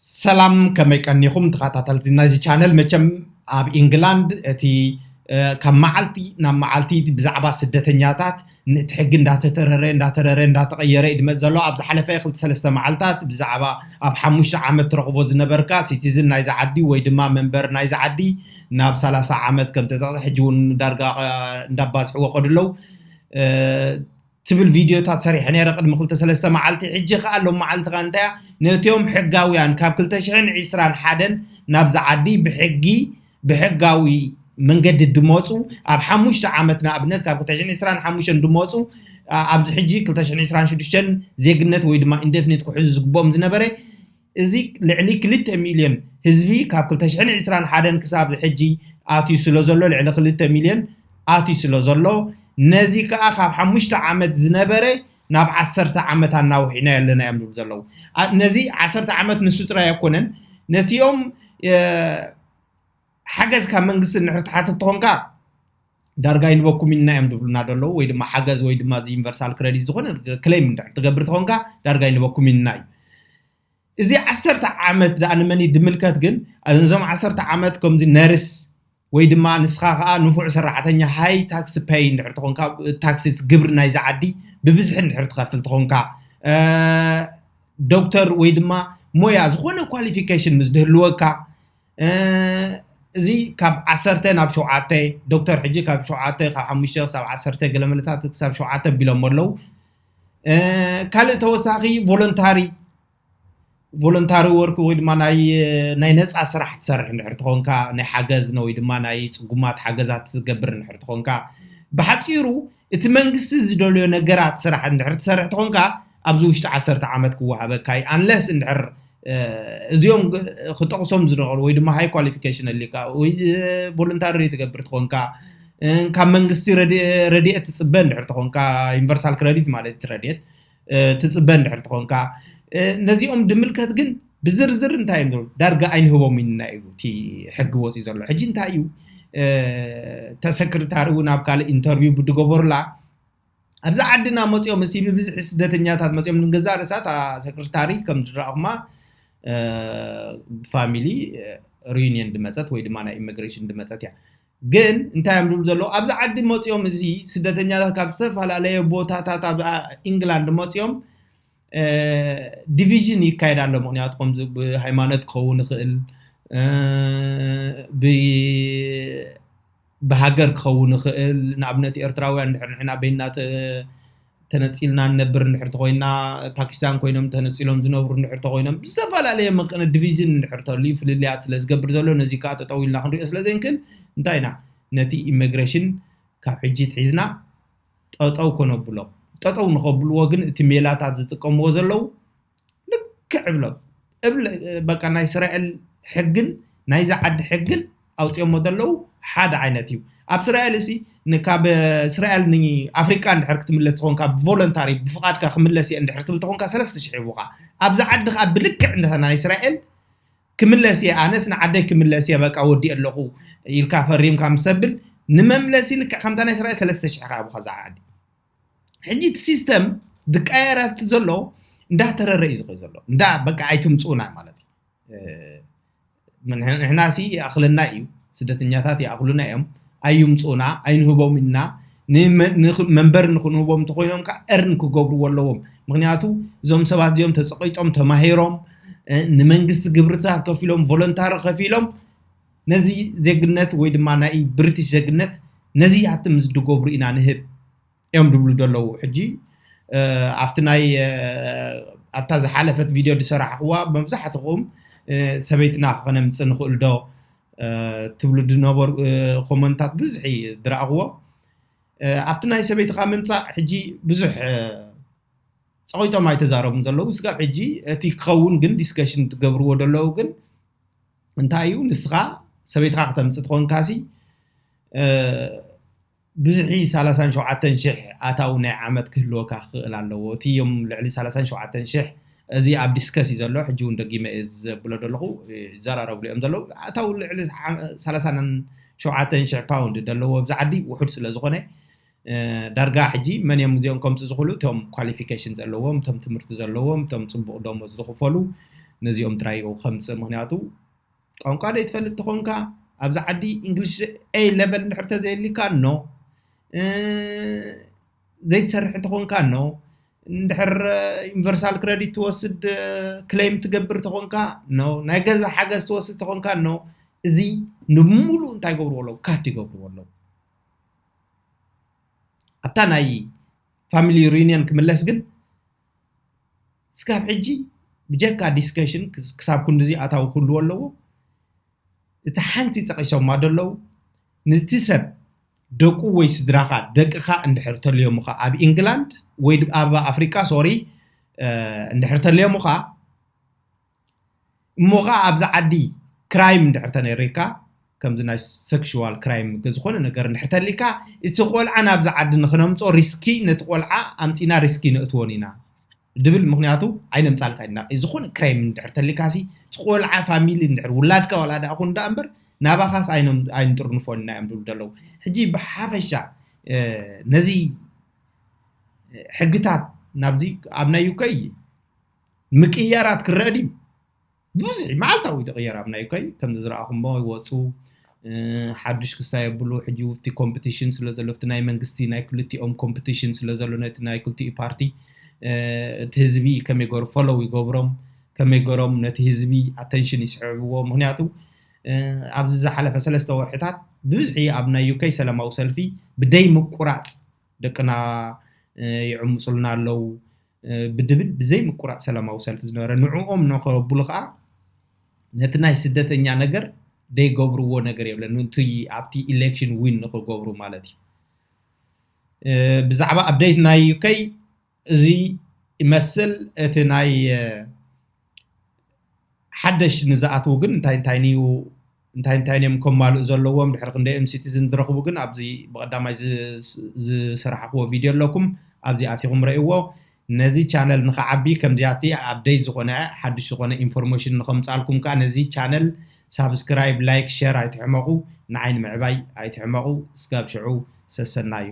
ሰላም፣ ከመይ ቀኒኹም ተኸታተልቲ ናይዚ ቻነል? መቸም ኣብ ኢንግላንድ እቲ ካብ መዓልቲ ናብ መዓልቲ ብዛዕባ ስደተኛታት እቲ ሕጊ እንዳተተረረ እንዳተረረ እንዳተቐየረ እዩ ድመፅ ዘሎ። ኣብ ዝሓለፈ ክልተ ሰለስተ መዓልታት ብዛዕባ ኣብ ሓሙሽተ ዓመት ትረኽቦ ዝነበርካ ሲቲዝን ናይዚ ዓዲ ወይ ድማ መንበር ናይዚ ዓዲ ናብ ሰላሳ ዓመት ከም ተጠቕሰ ሕጂ እውን ዳርጋ እንዳባዝሕዎ ከዱ ኣለዉ። ትብል ቪድዮታት ሰሪሐ ነይረ ቅድሚ ክልተ ሰለስተ መዓልቲ። ሕጂ ከኣ ሎም መዓልቲ ከኣ እንታይ እያ? ነቲኦም ሕጋውያን ካብ ክልተ ሽሕን ዕስራን ሓደን ናብዚ ዓዲ ብሕጊ ብሕጋዊ መንገዲ ድመፁ ኣብ ሓሙሽተ ዓመት ንኣብነት ካብ ክልተ ሽሕን ዕስራን ሓሙሽተን ድመፁ ኣብዚ ሕጂ ክልተ ሽሕን ዕስራን ሽዱሽተን ዜግነት ወይ ድማ ኢንደፍኒት ክሕዙ ዝግብኦም ዝነበረ እዚ ልዕሊ ክልተ ሚልዮን ህዝቢ ካብ ክልተ ሽሕን ዕስራን ሓደን ክሳብ ሕጂ ኣትዩ ስለ ዘሎ ልዕሊ ክልተ ሚልዮን ኣትዩ ስለ ዘሎ ነዚ ከዓ ካብ ሓሙሽተ ዓመት ዝነበረ ናብ ዓሰርተ ዓመት ኣናውሒና ኣለና እዮም ዝብሉ ዘለዉ። ነዚ ዓሰርተ ዓመት ንሱ ጥራይ ኣይኮነን፣ ነቲኦም ሓገዝ ካብ መንግስቲ እንድሕር ትሓትት ተኾንካ ዳርጋ ይንበኩም ኢና እዮም ዝብሉና ዘለዉ፣ ወይ ድማ ሓገዝ ወይ ድማ እዚ ዩኒቨርሳል ክረዲት ዝኾነ ክሌም እንድሕር ትገብር ተኾንካ ዳርጋ ይንበኩም ኢና እዩ። እዚ ዓሰርተ ዓመት ደኣ ንመን ድምልከት ግን እዞም ዓሰርተ ዓመት ከምዚ ነርስ ወይ ድማ ንስኻ ከዓ ንፉዕ ሰራሕተኛ ሃይ ታክስ ፔይ እንድሕር ተኾንካ ታክሲ ግብሪ ናይዚ ዓዲ ብብዝሒ እንድሕር ትኸፍል ተኾንካ ዶክተር ወይ ድማ ሞያ ዝኾነ ኳሊፊኬሽን ምስ ድህልወካ እዚ ካብ ዓሰርተ ናብ ሸውዓተ ዶክተር ሕጂ ካብ ሸውዓተ ካብ ሓሙሽተ ክሳብ ዓሰርተ ገለመለታት ክሳብ ሸውዓተ ኣቢሎም ኣለዉ። ካልእ ተወሳኺ ቮለንታሪ ቮለንታሪ ወርክ ወይ ድማ ናይ ናይ ነፃ ስራሕ ትሰርሕ እንድሕር ትኾንካ ናይ ሓገዝ ወይ ድማ ናይ ፅጉማት ሓገዛት ትገብር እንድሕር ትኾንካ ብሓፂሩ እቲ መንግስቲ ዝደልዮ ነገራት ስራሕ እንድሕር ትሰርሕ ትኾንካ ኣብዚ ውሽጢ ዓሰርተ ዓመት ክወሃበካ እዩ። ኣንለስ እንድሕር እዚኦም ክጠቕሶም ዝደኸሉ ወይ ድማ ሃይ ኳሊፊኬሽን ኣሊካ ወይ ቮለንታሪ ትገብር ትኾንካ ካብ መንግስቲ ረድኤት ትፅበ እንድሕር ትኾንካ ዩኒቨርሳል ክረዲት ማለት ረድኤት ትፅበ እንድሕር ትኾንካ ነዚኦም ድምልከት ግን ብዝርዝር እንታይ እዮም ዳርጋ ኣይንህቦም ኢና እዩ እቲ ሕጊ ወፂኡ ዘሎ። ሕጂ እንታይ እዩ ተሰክርታሪ እውን ኣብ ካልእ ኢንተርቪው ብድገበሩላ ኣብዛ ዓድና መፂኦም እሲ ብብዝሒ ስደተኛታት መፂኦም ንገዛ ርእሳ እታ ሰክርታሪ ከም ዝረኣኹማ ብፋሚሊ ሪዩኒየን ድመፀት ወይ ድማ ናይ ኢሚግሬሽን ድመፀት እያ። ግን እንታይ እዮም ዝብሉ ዘለዉ ኣብዚ ዓዲ መፂኦም እዚ ስደተኛታት ካብ ዝተፈላለየ ቦታታት ኣብ ኢንግላንድ መፂኦም ዲቪዥን ይካየድ ኣሎ። ምክንያቱ ከምዚ ብሃይማኖት ክኸውን ይኽእል ብሃገር ክኸውን ይኽእል። ንኣብነት ኤርትራውያን እንድሕር ንሕና በይንና ተነፂልና ንነብር እንድሕር ተኮይንና ፓኪስታን ኮይኖም ተነፂሎም ዝነብሩ እንድሕር ተኮይኖም ብዝተፈላለየ መቅነ ዲቪዥን እንድሕር ተልዩ ፍልልያት ስለ ዝገብር ዘሎ ነዚ ከዓ ጠጠው ኢልና ክንሪኦ ስለ ዘይንክእል እንታይ ኢና ነቲ ኢሚግሬሽን ካብ ሕጂ ትሒዝና ጠጠው ከነብሎ ጠጠው ንኸብልዎ ግን እቲ ሜላታት ዝጥቀምዎ ዘለዉ ልክዕ እብሎም እብል በቃ ናይ እስራኤል ሕግን ናይዛ ዓዲ ሕግን ኣውፅኦሞ ዘለዉ ሓደ ዓይነት እዩ። ኣብ እስራኤል እሲ ካብ እስራኤል ንኣፍሪቃ እንድሕር ክትምለስ ትኾንካ ብቮለንታሪ ብፍቃድካ ክምለስ እየ እንድሕር ትብል ተኾንካ ሰለስተ ሽሕ ይቡካ። ኣብዚ ዓዲ ከዓ ብልክዕ እንዳ ናይ እስራኤል ክምለስ እየ ኣነስ ንዓደይ ክምለስ እየ በቃ ወዲ ኣለኹ ኢልካ ፈሪምካ ምስ ተብል ንመምለሲ ልክዕ ከምታ ናይ እስራኤል ሰለስተ ሽሕ ይቡካ እዛ ዓዲ። ሕጂ እቲ ሲስተም ዝቀየረት ዘሎ እንዳተረረ እዩ ዝኸ ዘሎ እንዳ በቃ ኣይትምፅኡና ማለት እዩ። ንሕናሲ ይኣኽለና እዩ፣ ስደተኛታት ይኣኽሉና እዮም፣ ኣይምፁኡና ኣይንህቦም ኢና። መንበሪ ንክንህቦም እንተኮይኖም ከዓ እርን ክገብርዎ ኣለዎም። ምክንያቱ እዞም ሰባት እዚኦም ተፀቂጦም ተማሂሮም ንመንግስቲ ግብርታት ከፊሎም ቮለንታሪ ከፊሎም ነዚ ዜግነት ወይ ድማ ናይ ብሪቲሽ ዜግነት ነዚ ሃብቲ ምስ ድገብሩ ኢና ንህብ እዮም ድብሉ ዘለዉ። ሕጂ ኣብቲ ናይ ኣብታ ዝሓለፈት ቪድዮ ዝሰራሕክዋ መብዛሕትኹም ሰበይትና ከነምፅእ ንኽእል ዶ ትብሉ ዝነበሩ ኮመንታት ብዙሕ ዝረኣኽዎ ኣብቲ ናይ ሰበይትኻ ምምፃእ ሕጂ ብዙሕ ፀቂጦም ኣይተዛረቡን ዘለዉ ስጋብ ሕጂ እቲ ክኸውን ግን ዲስከሽን ትገብርዎ ዘለዉ ግን እንታይ እዩ ንስኻ ሰበይትኻ ክተምፅእ ትኾንካሲ ብዙሒ ሰላሳን ሸውዓተን ሽሕ ኣታዊ ናይ ዓመት ክህልወካ ክኽእል ኣለዎ። እቲ እዮም ልዕሊ ሰላሳን ሸውዓተን ሽሕ እዚ ኣብ ዲስከስ እዩ ዘሎ። ሕጂ እውን ደጊመ እየ ዘብሎ ዘለኹ ይዘራረብሉ እዮም ዘለዉ። ኣታዊ ልዕሊ ሰላሳን ሸውዓተን ሽሕ ፓውንድ ዘለዎ ኣብዚ ዓዲ ውሑድ ስለ ዝኾነ ዳርጋ ሕጂ መን እዮም እዚኦም ከምፅእ ዝኽእሉ? እቶም ኳሊፊኬሽን ዘለዎም፣ እቶም ትምህርቲ ዘለዎም፣ እቶም ፅቡቕ ደሞዝ ዝኽፈሉ ነዚኦም ጥራይ ከምፅእ። ምክንያቱ ቋንቋ ዘይትፈልጥ ተኾንካ፣ ኣብዚ ዓዲ እንግሊሽ A level እንድሕር ተዘየሊካ፣ no። ዘይትሰርሕ እንተኾንካ፣ no። እንድሕር ዩኒቨርሳል ክረዲት ትወስድ፣ ክሌም ትገብር ተኾንካ፣ no። ናይ ገዛ ሓገዝ ትወስድ ተኾንካ፣ no። እዚ ንምሉእ እንታይ ይገብርዎ ኣለዉ? ካት ይገብርዎ ኣለዉ። ኣብታ ናይ ፋሚሊ ሪዩኒየን ክምለስ ግን፣ እስካብ ሕጂ ብጀካ ዲስከሽን ክሳብ ክንድዚ ኣታዊ ክህልዎ ኣለዎ። እቲ ሓንቲ ጠቒሶማ ደለዉ፣ ነቲ ሰብ ደቁ ወይ ስድራኻ፣ ደቅኻ እንድሕር ተልዮምኻ ኣብ ኢንግላንድ ወይ ኣብ ኣፍሪቃ፣ ሶሪ፣ እንድሕር ተልዮምኻ፣ እሞ ኸዓ ኣብዚ ዓዲ ክራይም እንድሕር ተነሪካ፣ ከምዚ ናይ ሴክሽዋል ክራይም ዝኾነ ነገር እንድሕር ተሊካ፣ እቲ ቆልዓ ናብዚ ዓዲ ንክነምፅኦ ሪስኪ፣ ነቲ ቆልዓ ኣምፂና ሪስኪ ነእትዎን ኢና ድብል። ምክንያቱ ኣይነምፃልካ ኢና፣ ዝኾነ ክራይም እንድሕር ተሊካሲ፣ እቲ ቆልዓ ፋሚሊ እንድሕር ውላድካ ዋላ ደኣ ኩን ደኣ እምበር፣ ናባኻስ ኣይነም-፣ ኣይንጥርንፎን ኢና እዮም ድብሉ ደለዉ። ሕጂ ብሓፈሻ ነዚ ሕግታት ናብዚ ኣብ ናይ ዩከይ ምቅያራት ክረአ ድዩ? ብዙሕ መዓልታዊ እዩ ዝቕየር ኣብ ናይ ዩከይ። ከምዚ ዝረኣኹሞ ይወፁ፣ ሓዱሽ ክስታይ የብሉ። ሕጂ እቲ ኮምፒቲሽን ስለ ዘሎ፣ እቲ ናይ መንግስቲ ናይ ክልቲኦም ኮምፒቲሽን ስለ ዘሎ፣ ነቲ ናይ ክልቲኡ ፓርቲ እቲ ህዝቢ ከመይ ገሩ ፎሎው ይገብሮም፣ ከመይ ገሮም ነቲ ህዝቢ ኣተንሽን ይስሕብዎ። ምክንያቱ ኣብዚ ዝሓለፈ ሰለስተ ወርሕታት ብብዝሒ ኣብ ናይ ዩከይ ሰላማዊ ሰልፊ ብደይ ምቁራፅ ደቅና ይዕምፁልና ኣለዉ ብድብል ብዘይ ምቁራፅ ሰላማዊ ሰልፊ ዝነበረ፣ ንዕኦም ነኸብሉ ከዓ ነቲ ናይ ስደተኛ ነገር ደይገብርዎ ነገር የብለን። እቲ ኣብቲ ኢሌክሽን ዊን ንክገብሩ ማለት እዩ። ብዛዕባ ኣፕዴት ናይ ዩከይ እዚ ይመስል። እቲ ናይ ሓደሽ ንዝኣትዉ ግን እንታይ እንታይ ንዩ እንታይ እንታይ እዮም ከማልኡ ዘለዎም፣ ድሕሪ ክንደይ እዮም ሲቲዝን ዝረኽቡ ግን ኣብዚ ብቐዳማይ ዝሰራሕክዎ ቪድዮ ኣለኩም፣ ኣብዚ ኣቲኹም ረእይዎ። ነዚ ቻነል ንኽዓቢ ከምዚኣቲ ኣፕዴት ዝኾነ ሓድሽ ዝኾነ ኢንፎርሜሽን ንኸምፃልኩም ከዓ ነዚ ቻነል ሳብስክራይብ፣ ላይክ፣ ሸር ኣይትሕመቑ። ንዓይ ንምዕባይ ኣይትሕመቑ። እስካብ ሽዑ ሰሰናዩ።